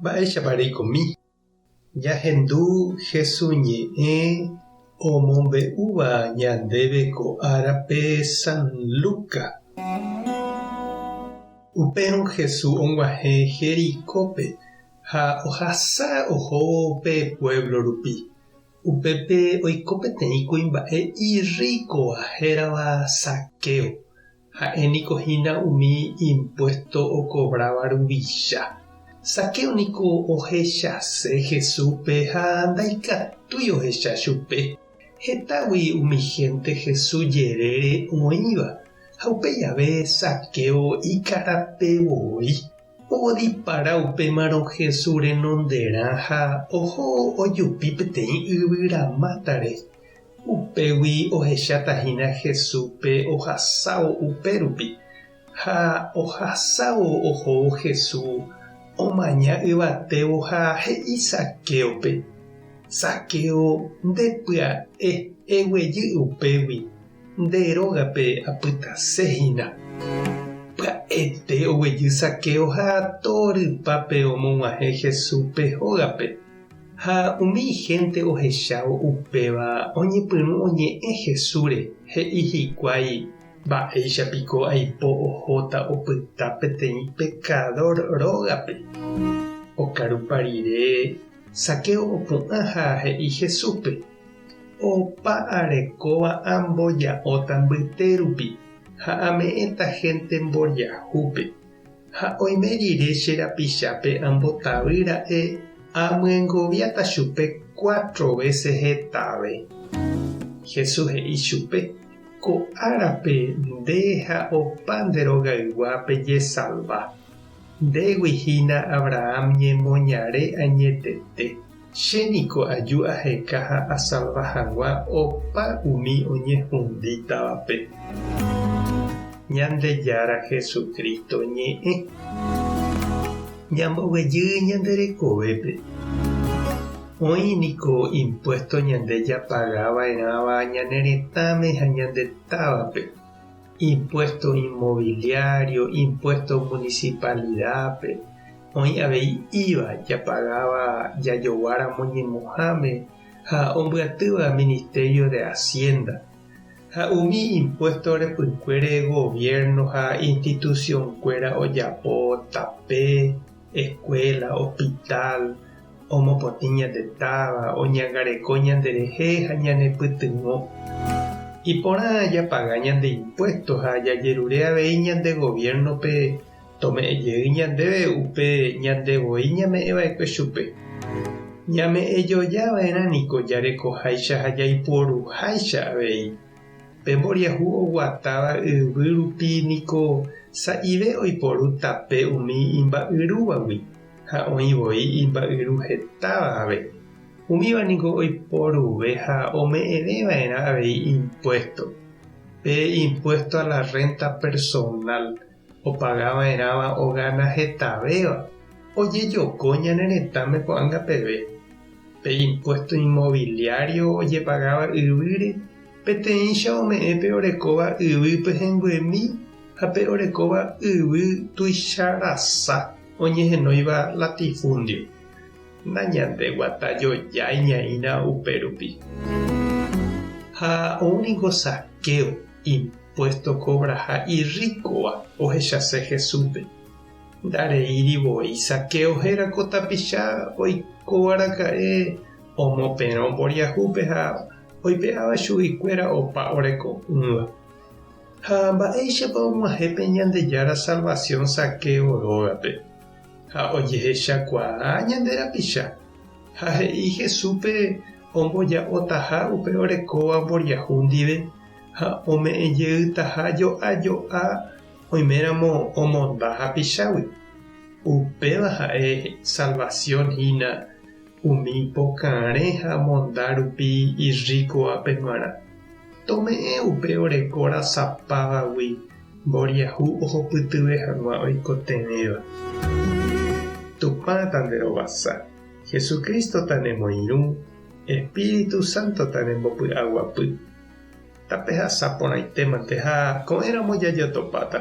Mba'éichapa reikomi? Ñahendu Hesu ñe'ẽ omombe'úva ñandéve ko árape San Luca. Upérõ Hesu og̃uahẽ Jericópe ha ohasa ohóvo pe puévlo rupi. Upépe oiko peteĩ kuimba'e irríkova hérava Zaqueo. Ha'e niko hína umi impuésto okovráva ruvicha. Zaqueo niko ohechase Jesúspe ha ndaikatúi ohecha chupe, hetágui umi hénte Jesús jerére oĩva, ha upe jave Zaqueo ikarape voi. Odipara upémarõ Jesús renonderã ha oho ojupi peteĩ yvyramátare. Upégui ohecháta hína Jesúspe ohasávo upérupi. Ha ohasávo ohóvo Jesús omaña yvatévo ha he'i Zaquéope, Zaqueo, nde pya'e eguejy upégui, nde rógape apytase hína. Pya'ete oguejy Zaqueo ha torypápe omog̃uahẽ Jesúspe hógape. Ha umi hénte ohechávo upéva oñepyrũ oñe'ẽ Jesúsre, he'i hikuái, Mba'éicha piko aipo ohóta opyta peteĩ pekadór rógape? Okarupa rire, Zaqueo opu'ã ha he'i Jesúspe, Opa arekóva amboja'óta mbyte rupi ha ame'ẽta hénte mboriahúpe. Ha oime rire che rapichápe ambotavy ra'e amyengoviáta chupe cuatro vése hetave. Jesús he'i chupe, Ko árape nde ha opa nde rogaygua pejesalva. Ndégui hína Abraham ñemoñare añetete. Che niko aju aheka ha asalva hag̃ua opa umi oñehundítavape. Ñandejára Jesucristo ñe'ẽ. Ñamboguejy ñande rekovépe. Oĩ niko impuesto ñande japaga va'erãva ñane retãme ha ñande távape, impuesto inmobiliario, impuesto municipalidad-pe, Oĩ avei IVA japagáva jajoguáramo ñemuháme ha ombyatýva Ministerio de Hacienda, ha umi impuesto repykuére gobierno ha institución-kuéra ojapo tape, escuela, hospital, omopotĩ ñande táva, oñangareko ñanderehe ha ñanepytyvõ. Iporã japaga ñande impuesto ha jajerure avei ñande gobierno-pe Tome'ẽ jey ñandéve upe ñande voi ñame'ẽ va'ekue chupe. Ñame'ẽ joja va'erã niko jarekoháicha ha jaiporuháicha avei. Pe mboriahu oguatáva yvy rupi niko sa'ive oiporu tape umi imba'yrúvagui ha oĩ voi imba'yru hetáva ave. Umíva niko oiporuve ha ome'ẽve va'erã avei impuésto. Pe impuésto a la renta personal Opaga va'erãva ogana hetavéva ojejoko ñane retãme ko'ág̃a peve. Pe impuesto inmobiliario ojepagáva yvýre peteĩcha ome'ẽ pe orekóva yvy pehẽnguemi ha pe orekóva yvy tuicha rasa oñehenóiva latifundio. Nañandeguatajojái ñaína upérupi. Ha ou niko Zaqueo, Puesto kovraha irríkova ohechase Jesúspe. Ndareíri voi Zaqueo héra ko tapicha oikóva raka'e omoperõ mboriahúpe ha oipe'áva chuguikuéra opa oreko'ỹva. Ha mba'éichapa og̃uahẽ pe Ñandejára salvasión Zaqueo rógape? Ha ojehechakuaa ñande rapicha. Ha he'i Jesúspe omboja'otaha upe orekóva mboriahu ndive ha ome'ẽ jeytaha jo'a jo'a oiméramo omonda hapichágui. Upéva ha'e salvasión hína umi pokarẽ ha monda rupi irríkovape g̃uarã. Tome'ẽ upe oreko rasapávagui mboriahu ohupytyve hag̃ua oikotevẽva. Tupã tanderovasa, Jesucristo tanemoirũ, Espíritu Santo tanembopy'aguapy. Tapehasa porãitémante ha ko'ẽramo jajotopáta.